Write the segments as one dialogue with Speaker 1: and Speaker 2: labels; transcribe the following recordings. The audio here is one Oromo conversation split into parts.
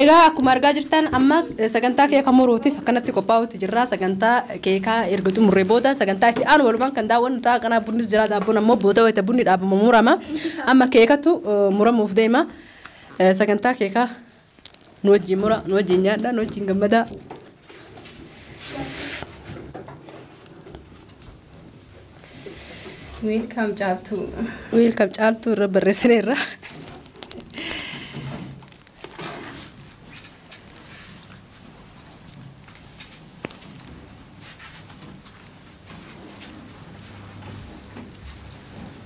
Speaker 1: Egaa akkuma argaa jirtan amma sagantaa keeka muruutiif akkanatti qophaa'utti jirra. Sagantaa keekaa erga xumurree booda sagantaa itti aanu walumaan kan daawwannu ta'a. Kanaaf bunnis jira, daabboon ammoo booda wayita bunni dhaabamu murama. Amma keekatu muramuuf deema. Sagantaa keekaa nu wajjin mura, nu wajjin nyaadha, nu wajjin gammadaa.
Speaker 2: Welcome Caaltuu.
Speaker 1: Welcome Caaltuu irra barreessineerra.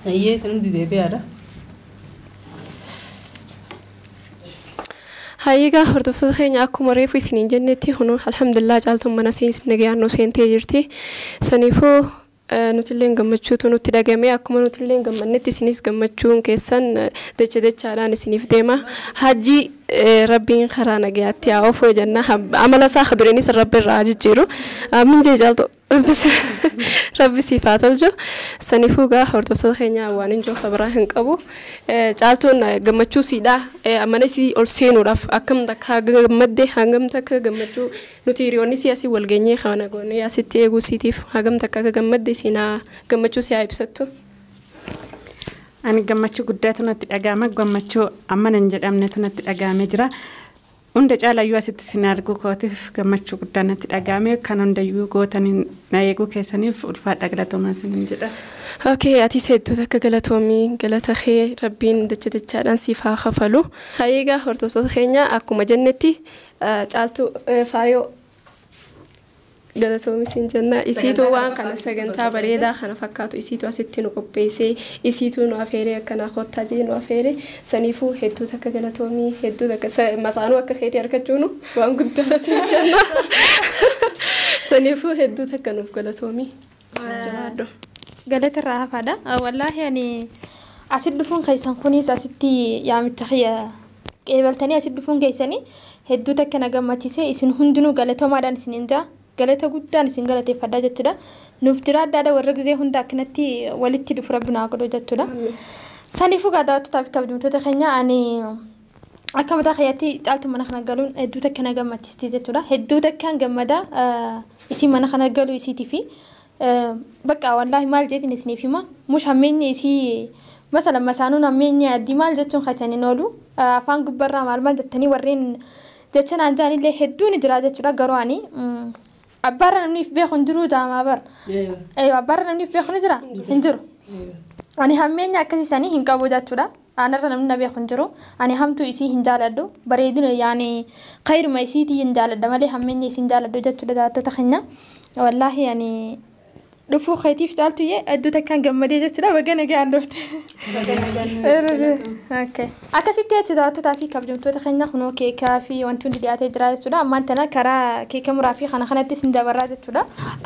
Speaker 1: Ayyee, isin hundi deebi'aadha.
Speaker 3: Hayyigaa hordoftoota keenya, akkuma reefu isiniin jennetti hunu alhamdulillah Caaltuun mana siin nagayaan nu seentee jirti. Saniifuu nutillee gammachuutu nutti dhagame. Akkuma nutillee gammannetti isinis gammachuun keessan dacha dachaadhaan isiniif deema. Hajji rabbiin karaa nagayaatti haa oofuu jenna. Amala isaa dureenis rabbi irraa haa jijjiiru. Aamin jee Caaltu. Rabbi siif haa tolchu. Saniifuu gaa hordoftoota keenya, waan hin jiru biraa hin qabu. Caaltuun gammachuu siidhaa mana isii ol seenuudhaaf akkam takka gammadde, hangam takka gammachuu nuti hiriyoonni si asii wal geenyee kana goonee asitti eeguu siitiif hagam takka akka gammadde siinaa gammachuu si haa ibsattu.
Speaker 4: Ani gammachuu guddaatu natti dhaga'ama. Gammachuu amma hin jedhamnetu natti dhaga'amee jira. Hunda caalayyuu asitti sin arguu kootiif gammachuu guddaa natti dhaga'ame. Kan hundayyuu gootanii na eeguu keessaniif ulfaadha, galatoomaa isiniin jedha.
Speaker 3: Okay, atis hedduu takka galatoomii, galata kee rabbiin dacha dachaadhaan siif haa kafalu. Hayyeegaa hordoftoota keenya, akkuma jennetti Caaltuu faayoo galatoomi siin jenna. Isiitu waan kana sagantaa bareedaa kana fakkaatu isiitu asitti nu qopheessee, isiitu nu afeeree, akkanaa kottaa jee nu afeere. Saniifuu hedduu takka galatoomii, hedduu takka masaanuu akka keetii argachuunu waan guddaadha siin jenna. Saniifuu hedduu takka nuuf galatoomii. Jabaadhu.
Speaker 5: Galata irraa hafaadha. Wallaahi ani asitti dhufuun keessan kunis, asitti yaamicha kiyya qeebaltanii asitti dhufuun keessanii hedduu takka na gammachiise. Isin hundinuu galatoomaadhaan isiniin jaa. Galata guddaan isin galateeffadhaa jechuudha. Nuuf jiraadhaadha, warra gizee hunda akkanatti walitti dhufu rabbi naa godhu jechuudha. Saniifuu gaa daawwattootaa fi kabajamtoota keenya, ani akka mataa kiyyaatti Caaltuu mana kana galuun hedduu takka na gammachiisti jechuudha. Hedduu takkaan gammada isin mana kana galuu isiitii fi bakka wallaahi maal jeetiin isiniif hima. Mush hammeenyi isii masala masaanuun hammeenyi addii maal jechuun keessan hin oolu. Afaan gubbarraa maal maal jettanii warreen jecha naan jaanillee hedduu ni jira jechuudha. Garuu ani abbaarra namni if beeku hin jiru jaamaa bara. Abbaarra namni if beeku ni jira? Hin jiru. Ani hammeenya akkasiisanii hin qabu jechuudha. Anarra namni na beeku hin jiru. Ani hamtuu isii hin jaaladhu. Bareedina yaani khayruma isiitii hin jaaladha malee hammeenya isii hin jaaladhu jechuudha, daawwattoota keenya. Wallaahi ani dhufuu keetiif Caaltuyyee hedduu takkaan gammadee jechuudha. Baga nagaan dhufte. Akkasitti jechuudha, daawwattootaa fi kabajamtoota keenya, kunoo keekaa fi wanti hundi dhiyaatee jira jechuudha. Ammaan tana karaa keeka muraa fi kana kanattis ni dabarraa jechuudha.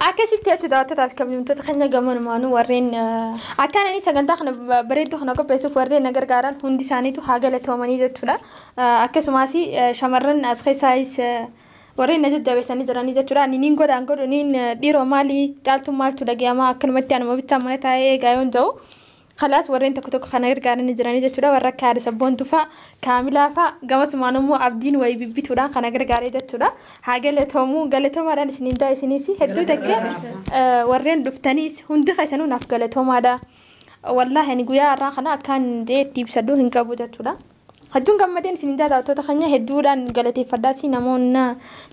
Speaker 5: Akkasitti jechuudha, daawwattootaa fi kabajamtoota keenya, gamanumaanuu warreen akkaan ani sagantaa kana bareedduu kana qopheessuuf warreen na gargaaran hundi isaaniitu haa galatoomanii jechuudha. Akkasumas shamarran as keessaayis warreen na jajjabeessanii jiranii jechuudha. Ani niin godhaan godhu niin dhiiroo maalii Caaltuun maaltu dhaga'ama, akkanumatti anuma bichaa mana taa'ee eegaa yoon ta'u. Kalaas warreen tokko tokko kana gargaaranii jiranii jechuudha. Warra akka haadha sabboontuu fa'a, Kaamilaa fa'a, gamasumaan immoo Abdiin wayii bibbituudhaan kana gargaaree jechuudha. Haa galatoomuu, galatoomaadhaan isiniin ta'a. Isinis hedduu takka warreen dhuftaniis hundi keessanuu naaf galatoomaadha. Wallaahi ani guyyaa har'aa kana akkaan jee itti ibsadhu hin qabu jechuudha. Hedduun gammadeen isiniin ta'a, daawwattoota keenya, hedduudhaan galateeffadhaas, namoonni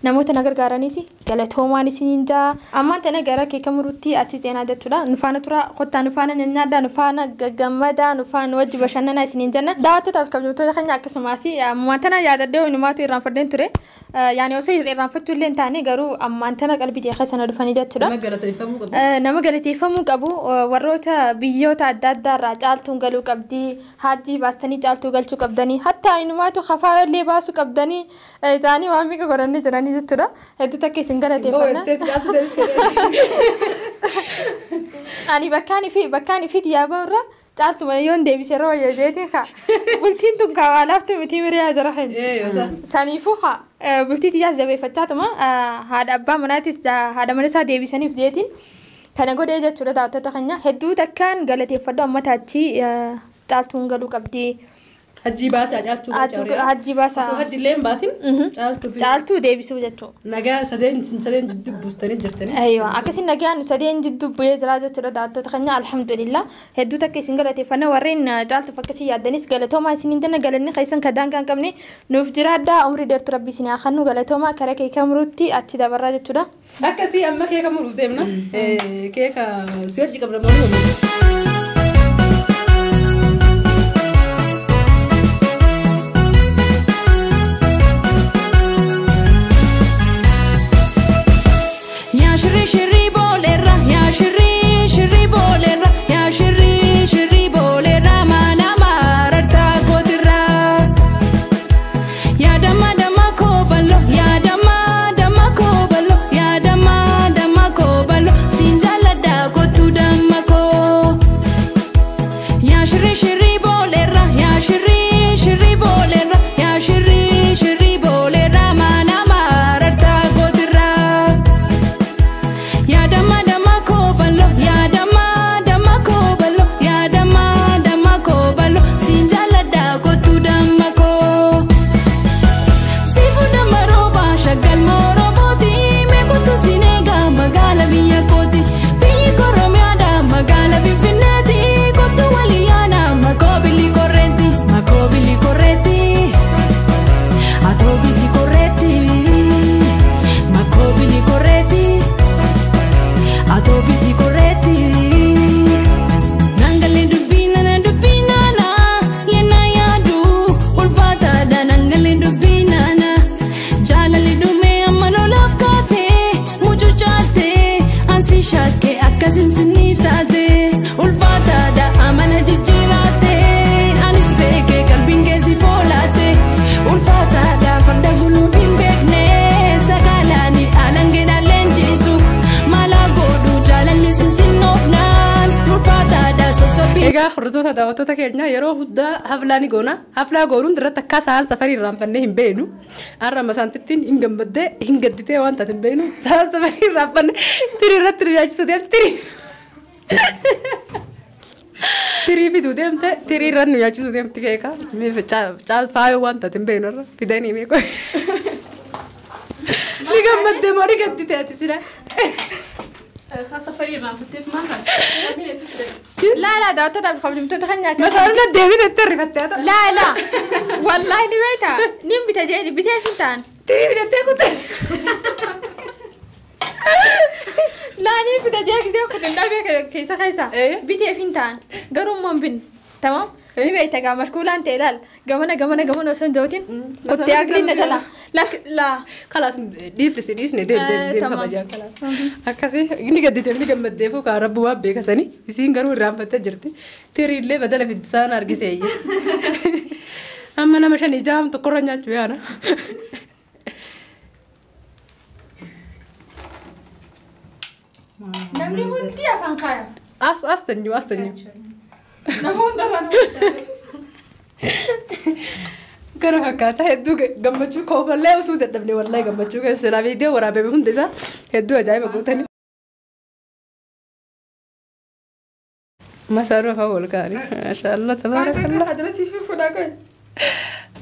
Speaker 5: namoota na gargaaraniis galatoomaan isiniin ta'a. Ammaan tana gara keeka muruutti achi seenaa jechuudha. Nu faana tura, kottaa nu faana nyaadhaa, nu faana gammadaa, nu faana wajji bashannanaa isiniin jenna. Daawwattootaaf kabajamtoota keenya, akkasumas ammaan tana yaadadhee hinumaatu irraanfadheen ture. Yaani osoo irraanfachuu illee hin taane garuu ammaan tana qalbii ta'e sana dhufanii jechuudha.
Speaker 1: Nama galateeffamuu qabu.
Speaker 5: Nama galateeffamuu qabu warroota biyyoota adda addaa irraa Caaltuun galuu qabdi, haajjii baastanii Caaltuu galchuu qabdanii, hattaa inumaatu hafaa illee baasuu qabdanii ta'anii waan miidha godhanii jiranii jechuudha. Hedduu takka isin galateeffanna. Ani bakkaan fi yaabaa irra Caaltuma yoon deebise yeroo wayya jeetiin kaa bultiin tun kaa waa laaftu miti miriyaa jira keenya. Saniifuu haa bultii tiyyaas jabeeffachaatuma haadha abbaa manaatis haadha mana isaa deebisaniif jeetiin kana godhee jechuudha. Daawwattoota keenya, hedduu takkaan galateeffadhu. Amma taachi Caaltuun galuu qabdi.
Speaker 1: Hajji baasaa caaltuu.
Speaker 5: Hajji baasaa.
Speaker 1: Osoo hajji illee hin baasin caaltuu.
Speaker 5: Caaltuu deebisuu jechuudha.
Speaker 1: Nagaa sadeen sadeen jidduu buustanii jirtanii.
Speaker 5: Aywa akkasiin nagaan sadeen jidduu bu'ee jira jechuudha daawwattoota keenya alhamdulillah hedduu takka isin galateeffanna warreen caaltuuf akkasii yaaddanis galatoomaa isiniin jenna galanni keessan kan daangaa hin qabne nuuf jiraadhaa umrii dheertuu rabbi isin haa kennu galatoomaa karaa keeka muruutti achi dabarraa jechuudha.
Speaker 1: Akkasii amma keeka muruuf deemna. Keeka si hojii qabna malee.
Speaker 2: Shirri bolera ya shirri shirri bolera ya shirri shirri bolera mana mararta kotirra ya dama dama ko ballo ya dama dama ko ballo ya dama dama ko ballo sinjalada kotu dama ko ya shirri shirri bolera ya shirri shirri bolera ya shirri shirri bolera mana mararta kotirra ya dama dama ko ballo ya dama dama ko ballo ya dama dama ko ballo sinjalada kotu dama ko sifu dama roba shagal moroboti me kutu sinega magala biya koti biyi koromyada magala binfineti kotu waliyana makobili korrenti makobili korrenti atobisi korrenti makobili korrenti Atobisi corretti Nangale dubbina na dubbina na Yena yadu ulfata da nangale dubbina na Jalali dume amma lolaaf kaate mucucaate ansi shakke akkasin sinni taate ulfata da amana jijjiiraate anis beeke qalbiin keessi foolaate ulfata da farda guluuf hin beekne sagalaani alangeedhaan leenjisu.
Speaker 1: Egaa hordoftoota daawwattoota keenya yeroo hundaa haflaa ni goona. Haflaa goonuun irratti akka sa'aan safarii irraanfannee hin beeknu. Har'a masaantittiin hin gammaddee hin gadditee waan taate hin beeknu. Sa'aan safarii irraanfannee tirii irratti nu nyaachisuu deemte tirii. Tirii fiduu deemte tirii irratti nu nyaachisuu deemti keeka. Caal faayoo waan taate hin beeknu irra fidanii meeqoo. Ni gammaddee moo ni gadditee ati silaa?
Speaker 3: Safarii irraanfatteef maal taate?
Speaker 5: لا لا daawwattoota fi kabajamtoota keenya
Speaker 1: Masaan deebite itti rifattee haa
Speaker 5: لا لا والله ni beekta nin bita jee bitee fin ta'an
Speaker 1: Tirii bitattee kutte.
Speaker 5: لا nin bita jee gisee kun hin dhabee keessa keessa bitee fin ta'an garuu immoo hin binne tamam ni beekta gaa mashkuulaan ta'e ilaal gamana gamana gamana osoo hin jawwatin kottee agriin na jala la
Speaker 1: Kalaas dhiifni dhiifni deem deem deem kabajaan kalaas. Akkasii inni gadditeef ni gammaddeefu kaa rabbu waan beekasanii isiin garuu irraanfattee jirti. Tiriillee badala fiddisaan argite eeyye. Amma nama shanii jaam tokkorra nyaachuu yaana.
Speaker 5: Namni hundi afaan kaaya.
Speaker 1: As as tanyu as tanyu.
Speaker 5: Nama hundarraa.
Speaker 1: Kana fakkaata hedduu gammachuu koofallee osoo dadhabne wallahi gammachuu keessa silaa viidiyoo waraabame hundi isaa hedduu ajaa'iba gootanii. Masaanuu afaan wal kaa'anii maashaallah tabaarakallah.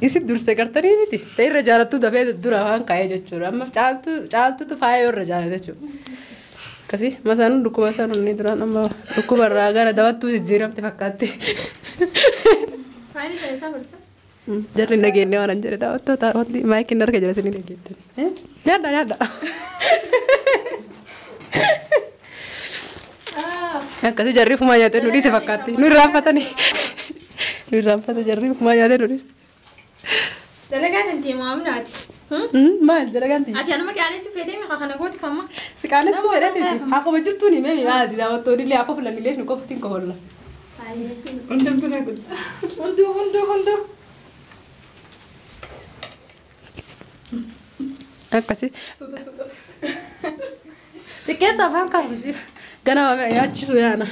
Speaker 1: Isin dursee gartanii miti ta'e irra jaalattuu dafee dura afaan kaa'ee jechuudha amma caaltuutu faaya irra jaalata jechuudha. Akkasii masaanuun dhukkuba isaan inni duraan amma dhukkuba irraa gara dabattuu jijjiiramte fakkaatti.
Speaker 5: Faayini isaa godhisa.
Speaker 1: Jarri nageenne waan hin jedhe daawwattoota wanti maayikiin harka jira isin dhageettan. Nyaadha nyaadha. Akkasii jarri fumaa nyaatee nu dhiise fakkaatti. Nu irraanfatanii. Nu irraanfata jarri fumaa nyaatee nu dhiise.
Speaker 5: Dalagaa tanti maamnaati.
Speaker 1: Maal dalagaan tiyya?
Speaker 5: Ati anuma qaalessu fedhee mi'a kana gooti famma.
Speaker 1: Si qaalessu fedhee akkuma jirtuun himee maali daawwattoonni illee akka fulanillee nu qoftiin kofolla.
Speaker 4: Hundumtuu na godhu.
Speaker 5: Hunduu hunduu hunduu.
Speaker 1: Akkasii. Xiqqeessa afaan kaasu ganama nyaachisu yaana.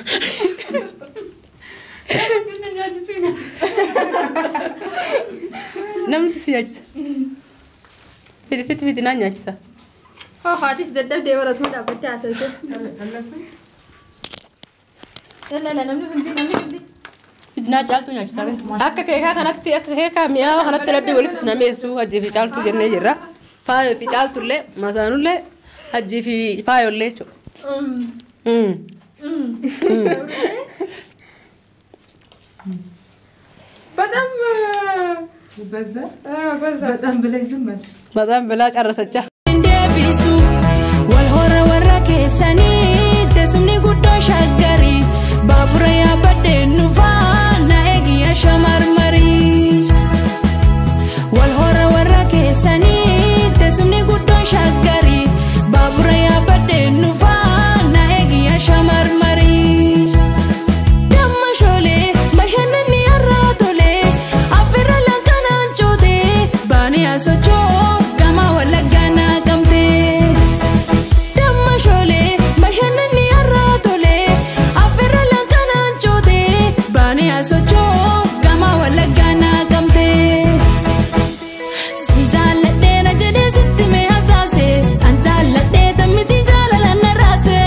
Speaker 1: Namni si nyaachisa. Fidi fidi fidi naan nyaachisa.
Speaker 5: Hoo haatis dadhabdee barasuma dhaabbattee haasawte. La la namni hundi namni hundi.
Speaker 1: Naa caaltuu nyaachisaa. Akka keekaa kanatti akka keekaa mi'aawa kanatti rabbi walitti sinameessu hajjii fi caaltuu jennee jirra. Faayoo fi caaltullee masaanullee hajjii fi faayollee jechuudha.
Speaker 5: በጣም
Speaker 6: በዛ
Speaker 5: በዛ
Speaker 6: በጣም ብለሽ ዝም አልሽ።
Speaker 1: በጣም ብላ ጨረሰቻ።
Speaker 2: Deebisu wal horra warra keessanii teessumni guddoo shaggarii baabura yaabbadhee nufaa na eegiyya shamarmarii. Wal horra warra keessanii teessumni guddoo shaggarii baabura yaabbadhee nufaa na eegiyya shamarmarii. Damma shoolee bashannanni har'aa tolee affeerra lankanaan cootee baanee asochoo gama wallaggaa naqamtee. Damma shoolee bashannanni har'aa tolee affeerra lankanaan cootee baanee asochoo gama wallaggaa naqamtee. Si jaalladhee na jedhee sitti mee hasaase an jaalladhee tammiti jaalala na raase.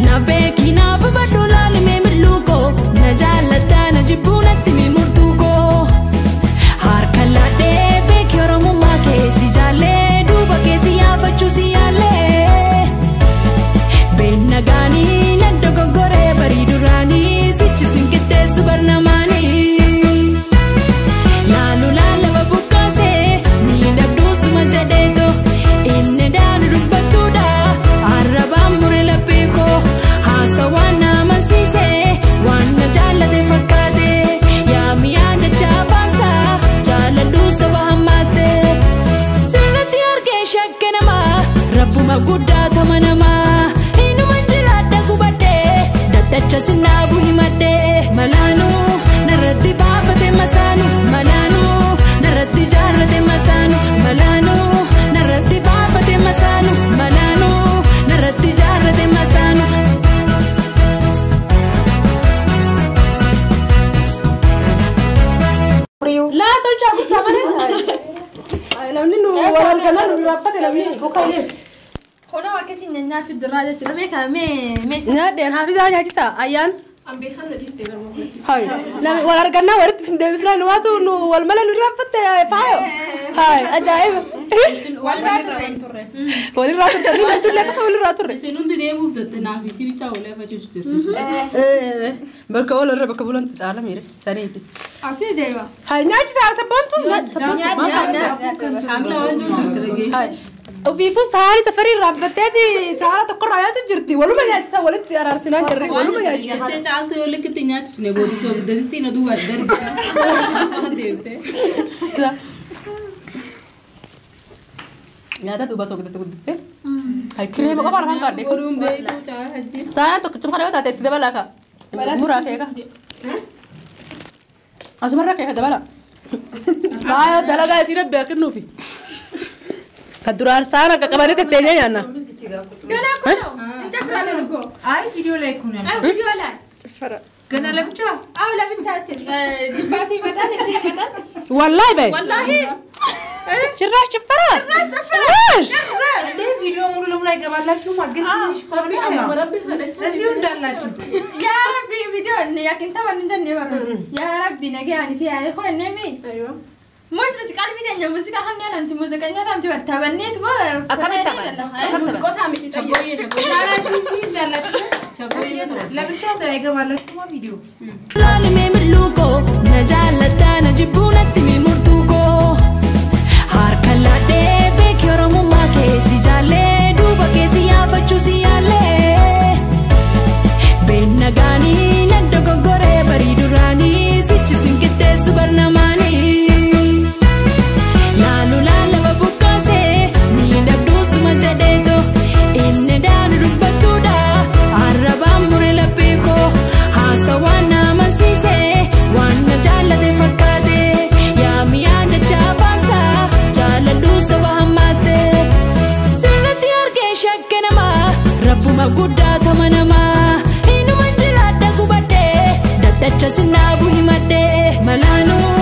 Speaker 2: Na beeki naaf badhu laalimee mil'uu na jaalladhaa na jibbuu natti mi murtuu koo. Harka laadhee beeki oromummaa keessi jaallee duuba keessi yaafachuu si yaallee. Beenna gaanii nan dogoggoree barii duraanii sichi sin qixxeessu barnamaanii. Laalu laalaba bukkaasee miidhagduu suma jedheeto inni daanu dubbattuudha arrabaan mure laphee koo haasawaan na amansiisee waan na jaallate fakkaate yaamiyaa jecha afaansaa jaaladhuu saba hammaate sirratti argee shakke namaa rabbuma guddaa tama namaa inuma jiraadha gubadhee daddacha sinnaabu himadhee malaanuu narratti baafate masaanu malaanuu narratti jaarrate masaanu malaanuu narratti baafate masaanu malaanuu narratti jaarrate masaanu.
Speaker 1: Laa tolchaa gursaa malee. Namni nu wal arganaa nu raaffate namni.
Speaker 5: Kunoo akkasiin nyaachuu jirraa jechuudha. Mee kana mee mee
Speaker 1: Nyaadheen haafisaa nyaachisaa ayyaan.
Speaker 3: Ambeekan na dhiistee barmoota.
Speaker 1: Hai. Namni wal argannaa walitti sin deebisnaa nu waatu nu wal malee nu raaffatte faayo. Hai ajaa'iba.
Speaker 5: Walirraa turre.
Speaker 1: Walirraa turtanii nuti illee akkasuma walirraa turre.
Speaker 7: Isin hundi deemuuf dattanaaf si bichaa wal afachuus jirtu.
Speaker 1: Bakka wal irra bakka bulantu caala miire saniiti.
Speaker 5: Ati deema.
Speaker 1: Hai nyaachisaa sabboontu. Sabboontu.
Speaker 7: Amma waan jiru jirti dhageessa.
Speaker 1: Hai. Ofiifuu saharii safarii raabbatteeti sahara tokkorraa yaatu jirti. Waluma nyaachisa walitti araarsinaa jirri. Waluma nyaachisa.
Speaker 7: Geessee caaltu yoo likkitti nyaachisne booda soo distii na duwwaa darbe deemte.
Speaker 1: Nyaata duuba soogidatti guddiste. Hai kireema qofa afaan kaadhe.
Speaker 7: Oduun beektuu caalaa hajji.
Speaker 1: Saana tokkichuma kana yoo taate itti dabalaa ka. Muraa keeka. Asumarra keeka dabala. Faaya dalagaa isii rabbi haa kennuufi. Kan duraan saana qaqqabanii tetteenyee nyaanna.
Speaker 5: ገና እኮ ነው እንጨፍራለን እኮ።
Speaker 6: አይ ቪዲዮ ላይ እኮ ነው
Speaker 5: አዎ
Speaker 6: ያልኩት።
Speaker 5: ቪዲዮ ላይ
Speaker 6: ገና ለብቻ
Speaker 5: አዎ ለብቻችን ጅባቱ ይመጣል እንጂ ይመጣል።
Speaker 1: Wallaahi bahe.
Speaker 5: ወላሂ
Speaker 1: ጭራሽ ጭፈራ ጭራሽ
Speaker 6: እንዴ ቪዲዮ ሙሉ ለሙሉ አይገባላችሁም። ግን ትንሽ ከሆነ ያው እዚሁ እንዳላችሁ
Speaker 5: ያ ረቢ ቪዲዮ ያኪን ተባን እንደን ይበሩ ያ ረቢ ነገ ያኒ ሲያ ይሆን ነሚ ሙሽ ኑቲ ቀልቢ ተኛ ሙዚቃ ከኛ ነንቲ ሙዚቀኛ ታምቲ በር ተበኔት ሞ
Speaker 3: Muuziqoota miti xayyaa.
Speaker 7: Shaggooyyee shaggooyyee
Speaker 6: ማለት እዚህ እንዳላችሁ
Speaker 7: shaggooyyee tapha.
Speaker 6: ለብቻ አይገባላችሁማ ቪዲዮ
Speaker 2: Laalimee mil'uu koo na jaalladhaa na jibbuu natti mi murtuu koo. Harka laadhee beeki oromummaa keessi jaallee duuba keessi yaafachuu si yaallee. Beenna gaanii nan dogoggoree barii duraanii sichi sin qixxeessu barnamaanii. Laalu laalaba bukkaasee miidhagduu suma jedheeto inni daanu dubbattuudha arrabaan mure laphee koo haasawaan na amansiisee waan na jaallate fakkaate yaamiyaa jecha afaansaa jaaladhuu saba hammaate sirratti argee shakke namaa rabbuma guddaa tama namaa inuma jiraadha gubadhee daddacha sinnaabu himadhee malaanuu.